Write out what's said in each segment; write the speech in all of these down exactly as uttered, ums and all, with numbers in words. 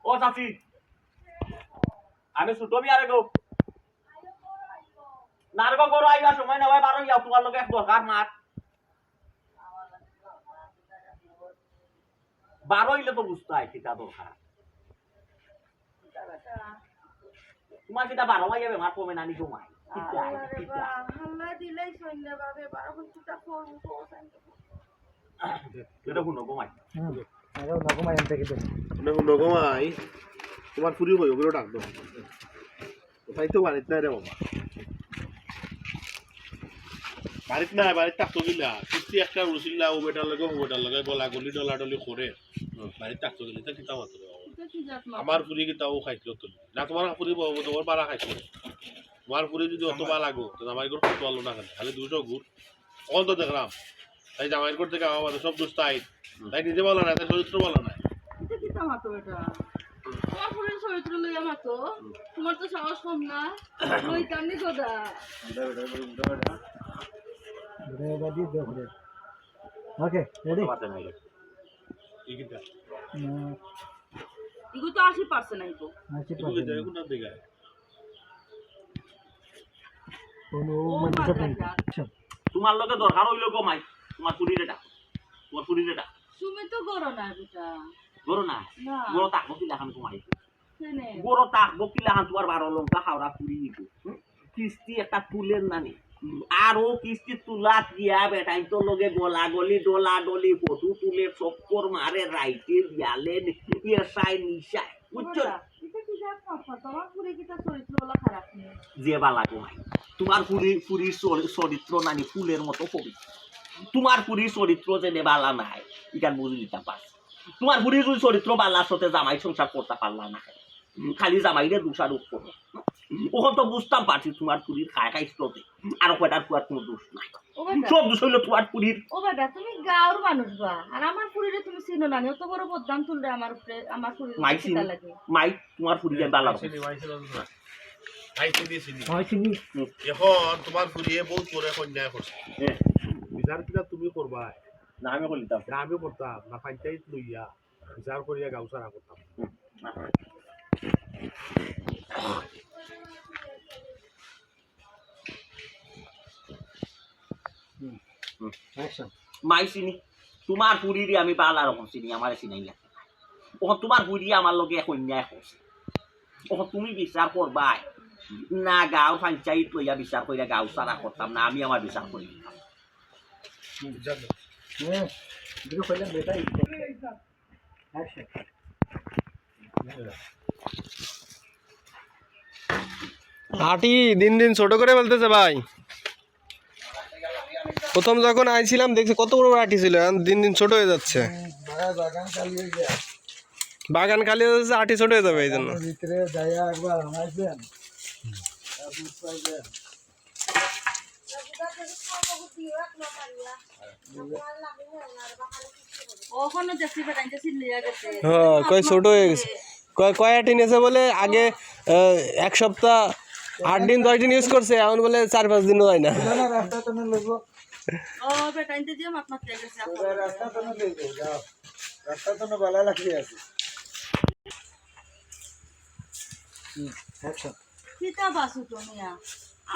ও চাচি, আমি ছোট মিয়ারে গো। না রে গো, ঘরো আইবার সময় না অয়, বারো ইয়া, তুমার লগে এক দরকার মাত। বারো ইলে তো বুঝতায় কিতা দরকার। তুমার কিতা বারো মাইয়া বেমার কমে না নি গো মাই? কিতা, আল্লাহ রে কিতা? বা, আল্লাহ দিলাই সৈন্য বাবে, বারো এখন কিতা করবো, কও চাই। এটা হুনো গো মাই। হুম, এটা হুনো গো মাই, আমি দেখি দেবো। না, হুনো গো মাই, তুমার ফুরি কই, ওগুলো ডাক দেও। কোথায় তো বাড়িত নাই রে বাবা। বাড়িত নাই, বাড়িত থাকতো কিলা? কিস্তি একটা উড়ছিল, ও বেটার লগে, ও বেটার লগে গলাগলি, ডলাডলি করে। বাড়িত থাকতো কিলা, তা কিতা মাতো রে বাবা? এটা কি জাত মাত? আমার ফুরি কিতা ও খাইছিল তো? না, তুমার ফুরি বাবা, তুমার বালা খাইছিল। তুমার ফুরি যদি অত বালা গো, তো জামাই ঘর করতে পারলো না কেন? খালি দুশো গুড়। অখন তো দেখলাম, তাই জামাইর ঘর থেকে আমার মাঝে সব দোষ তাই। তাই নিজে ভালো না, তাই চরিত্র ভালো না। এটা কিতা মাতো বেটা? তুমার ফুরির চরিত্র লইয়া মাতো? তুমার তো সাহস কম না। লইতাম নি গদা। এটা বাদ দিয়ে দেখো রে। ওকে, রেডি? মাথা নাই রে। ঠিক আছে। হুম। এগুলো তো আশি পার্সেন্ট আইবো। আশি পার্সেন্ট। এগুলো দেখো না, দেখা। কোনো ও মানে মাথা সব নেই। যা। আচ্ছা। তুমার লগে দরকার অইলো গো মাই, তুমার ফুরিরে ডাক, তুমার ফুরিরে ডাক। তুমি তো গরো না বেটা। গরো না? না। গরো থাকবো কিলাখান গো মাই? কেনে? গরো থাকবো কিলাখান তুমার বারো লঙ্কা হাওড়া ফুরি নিবো? হুম? কিস্তি একটা তুলের না নি? আর ও কিস্তি তুলাত গিয়া বেটাইন তো লগে গলাগলি, ডলাডলি, ফটো তুলে, চক্কর মারে, রাইতে বিয়ালে, এসায় নিশায়। বুঝছো? বাবা, এটা কি জাত কথা? তোমার ফুরি কিতা চরিত্র ওলা খারাপ নি? যে বালা গো মাই। তুমার ফুরি, ফুরির চরি-, চরিত্র নানি ফুলের মতো পবিত্র। তুমার ফুরির চরিত্র যেনে বালা নাই, ইখান বুঝি দিতাম পারছি। তুমার ফুরির যদি চরিত্র বালা অইতো তে জামাই সংসার করতা পারলা না। খালি জামাইরে দোষারোপ করো। অখন তো বুঝতাম পারছি তুমার ফুরির খায় খায় স্রোতে। আর কয়টার ফুয়ার কোনো দোষ নাই। ও বেটা। সব দোষ অইলো তুমার ফুরির। ও বেটা, তুমি গাঁওর মানুষ বা, আর আমার ফুরিরে তুমি চিনো না নি, অত বড় বদনাম তুলরে আমার উপরে, আমার ফুরির মাই উপরে চিনি, কিতা লাগে? মাই, তুমার ফুরিরে বালা মাই চিনি, মাই চিনি, মাই চিনি, চিনি। মাই চিনি। হুম। অখন তুমার ফুরিয়ে বহুত বড় অন্যায় করছে। হ্যাঁ। বিচার কিতা তুমি করবায়? না, আমি করিতাম। না, আমি করতাম না, পঞ্চায়েত লইয়া বিচার করিয়া গাঁও ছাড়া করতাম। হুম। হুম। Action. মাই চিনি, তুমার ফুরিরে আমি বালা রকম চিনি, আমারে চিনাই লাগে। অখন তুমার ফুরিয়ে আমার লগে এক অন্যায় করছে। অখন তুমি বিচার করবায় না, গাঁওর পঞ্চায়েত লইয়া বিচার করিয়া গাঁও ছাড়া করতাম না, আমি আমার বিচার করি দিতাম। হুম। হুম। দুটো কইলাম বেটাই। Action. আটি দিন দিন ছোট করে ফেলতেছে ভাই। প্রথম যখন আইছিলাম দেখছি কত বড় বড় আটি ছিল, এখন দিন দিন ছোট হয়ে যাচ্ছে। হুম, বাগান খালি হয়ে যায়। বাগান খালি হয়ে যাচ্ছে, আটি ছোট হয়ে যাবে এই জন্য। ভিতরে যাইয়া একবার হামাইছেন। অখনো দেখছি বেটাইন যে চিল্লিয়া গেছে। হ্যাঁ, কয় ছোট হয়ে গেছে। কয়, কয় আটি নিয়েছে বলে আগে, আহ, এক সপ্তাহ, আট দিন, দশ দিন use করছে, এখন বলে চার পাঁচ দিনও যায় না। না, না, রাস্তা তো না লইব। ও, বেটাইন যে মাত মাত গেছে। রাস্তা তো না লইব, যাও। রাস্তা তো না ভালা লাগছে আছে। হুম, action. কিতা বাসু তো মিয়া?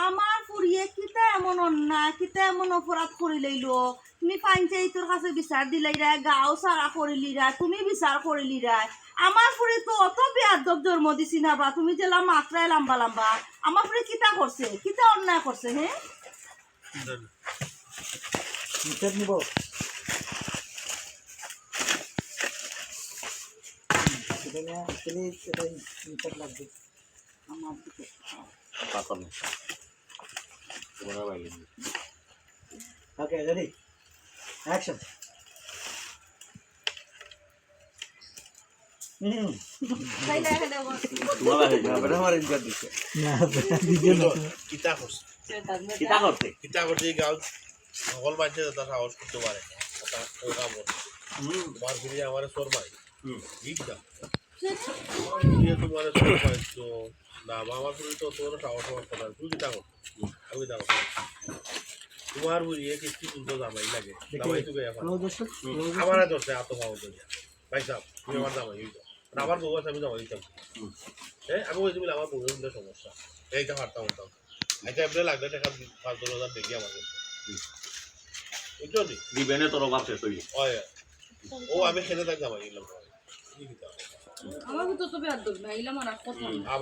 আমার ফুরিয়ে কিতা এমন অন্যায়, কিতা এমন অপরাধ করিলাইলো? তুমি পঞ্চায়েতর কাছে বিচার দিলাইরায়, গাঁও ছাড়া করিলিরায়, তুমি বিচার করিলিরায়। আমার ফুরি তো অত বেয়াদব জন্ম দিছি না বা, তুমি যেলা মাতরায় লম্বা লম্বা। আমার ফুরি কিতা করছে? কিতা অন্যায় করছে, হে? নিচে নিব। এটা নিয়ে actually এটা নিচে লাগবে। আমার দিকে। পাথর নেই। ওরা বাইরে নেই। Okay, ready? Action. হুম। খাইলে, খাইলে বল। তোমার লাগে না, বেটা আমার ইনকাম দিছে। না, বেটা দিছে না। কিতা করছে? কিতা করছে? কিতা করছে এই গাল? সকল মাঝে তার সাহস করতে পারে না। কথা, কথা বলে। হুম। তোমার ফিরে আমার চোর মারি। হুম। ঠিক না? ফিরে তোমার চোর মারি তো না, বাবা তুমি তো তোর সাহস আমার কথা। তুই কিতা করছিস? আমি কিতা করছি? তোমার বুঝিয়ে কিস্তি তুলতে জামাই লাগে। দেখো, জামাই তো গেয়া পারে। Close দর্শক, হুম। Close দর্শক। আমারে ধরছে, আত পাও ধরে। ভাই সাহেব, তুমি আমার জামাই হইতো। আর আমার বউ আছে, আমি জামাই দিতাম। হ্যাঁ, আমি ওই দিন আমার বউয়ের মধ্যে সমস্যা, এইটা পারতাম হতাম। আচ্ছা, এমনি লাগলে টাকা পাঁচ দশ হাজার দেখি আমার কাছে। বুঝছো নি? দিবেনে তোর অভাব শেষ হইল। ওই, ও আমি খেতে থাকি জামাই দিলাম। কি দিতে হবে? আমার তো তবে আর দরকার, ইলাম আর কথা।